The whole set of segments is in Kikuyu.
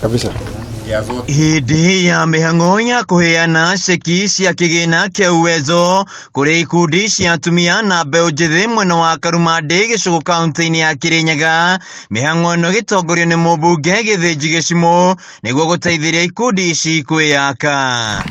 Kabisa. Hĩndĩ ya mĩhang'o ya kũheana ceki cia kĩgĩna kĩa Uwezo kũrĩ ikundi cia atumia na mbeũ njĩthĩ mwena wa Karumandĩ gĩcũgũ kaunti-inĩ ya Kĩrĩnyaga, mĩhang'o ĩno ĩgĩtongorio nĩ mũmbunge Gĩthĩnji Gĩcimũ nĩguo gũteithĩrĩria ikundi ici kwĩyaka.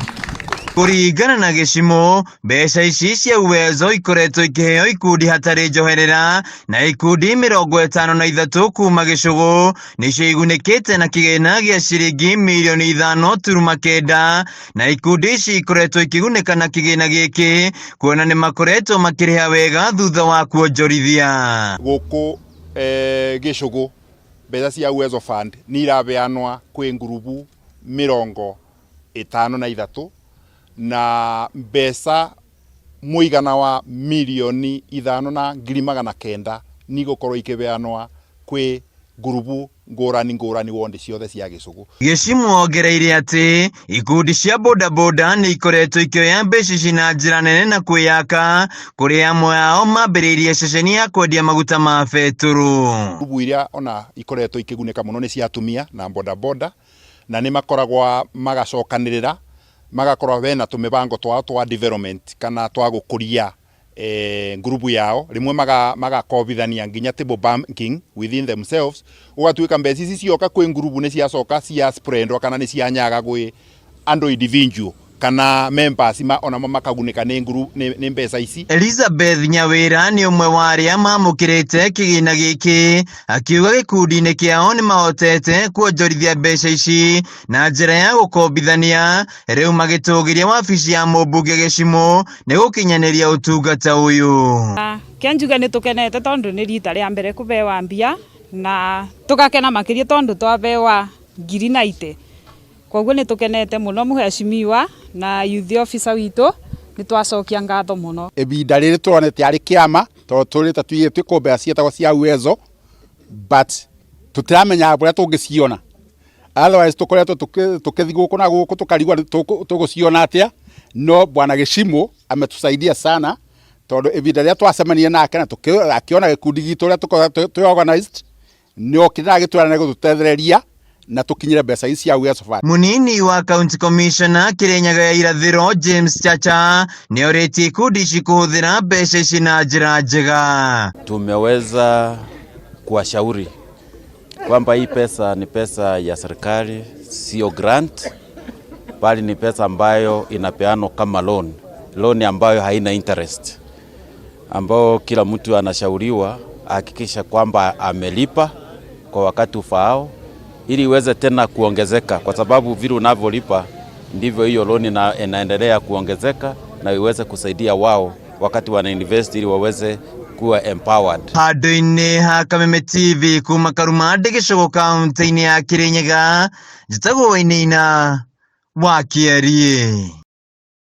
Kũringana na Gĩcimũ, mbeca ici cia Uwezo ikoretwo ikĩheo ikundi hatarĩ njoherera na ikundi 53 kuma gĩcũgũ nĩcio igunĩkĩte na kĩgĩna gĩa ciringi mirioni 5.9 na ikundi ici ikoretwo ikĩgunĩka na kĩgĩna gĩkĩ kuona nĩ makoretwo makĩrĩha wega thutha wa kuonjorithia. Gũkũ gĩcũgũ mbeca cia Uwezo Fund nĩ irabeanwa kwĩ ngurubu 53 na mbeca mũigana wa 5,900,000 nĩ igũkorwo ikĩbeanwa kwĩ ngurubu ngũrani ngũrani wondi ciothe cia gĩcũgũ. Gĩcimũ ongereire atĩ ikundi cia bodaboda nĩ ikoretwo ikĩoya mbeca ici na njĩra nene na kwĩyaka kũrĩa amwe ao mambĩrĩirie ceceni ya kwendia maguta ma betũrũ. Ngurubu iria ona ikoretwo ikĩgunĩka mũno nĩ cia atumia na bodaboda na nĩ makoragwo magacokanĩrĩra magakorwo bena tũmĩbango twao twa development kana twa gũkũria ngurubu yao rimwe magakobithania nginya table banking within themselves ugatuika mbeca ici cioka kwĩ ngurubu nĩ ciacoka cia spreadwa kana nĩ cianyaga gwĩ andũ individual kana members ma onamo makagunĩka nĩ nguru nĩ mbeca ici. Elizabeth Nyawĩra nĩ ũmwe wa arĩa mamũkĩrĩte kĩgĩna gĩkĩ akiuga gĩkundi-inĩ kĩao nĩ mahotete kuonjorithia mbeca ici na njĩra ya gũkombithania rĩu magĩtũgĩria wabici ya mũmbunge Gĩcimũ nĩ gũkinyanĩria ũtungata ũyũ. Kĩa njuge nĩ tũkenete tondũ nĩ rita rĩa mbere kũbewa mbia na tũgakena makĩria tondũ twabewa ngiri na ite koguo nĩ tũkenete mũno mũheshimiwa na youth officer witũ nĩ twacokia ngatho mũno. Ibinda rĩrĩ tũronete arĩ kĩama tondũ tũrĩte tuigĩtwo kũ mbeca ciĩtagwo cia Uwezo but tũtiramenya ũrĩa tũngĩciona, otherwise tũkoretwo tũkĩthiĩ gũkũ na gũkũ tũkarigwo tũgũciona atĩa, no bwana Gĩcimũ ametusaidia sana tondũ ibinda rĩrĩa twacemania nake na akĩona gĩkundi gitũ ũrĩa tũkoretwo twĩ organized nĩ okire na agĩtwĩra nĩ egũtũtethereria na tũkinyĩre mbeca ici cia Uwezo Fund. Munini wa County Commissioner Kirinyaga ya Irathĩro James Chacha nĩ orĩtie ikundi ici kũhũthĩra mbeca ici na njĩra njega. Tumeweza kuwashauri kwamba hii pesa ni pesa ya serikali, sio grant, bali ni pesa ambayo inapeanwa kama loan, loan ambayo haina interest, ambao kila mtu anashauriwa ahakikisha kwamba amelipa kwa wakati ufaao ili iweze tena kuongezeka, kwa sababu vile unavyolipa ndivyo hiyo loan inaendelea kuongezeka na iweze kusaidia wao wakati wana invest ili waweze kuwa empowered. Handũ-inĩ ha Kameme TV kuma Karumandĩ gĩcũgũ kaunti-inĩ ya Kirinyaga, njĩtagwo Wainaina wa Kĩariĩ.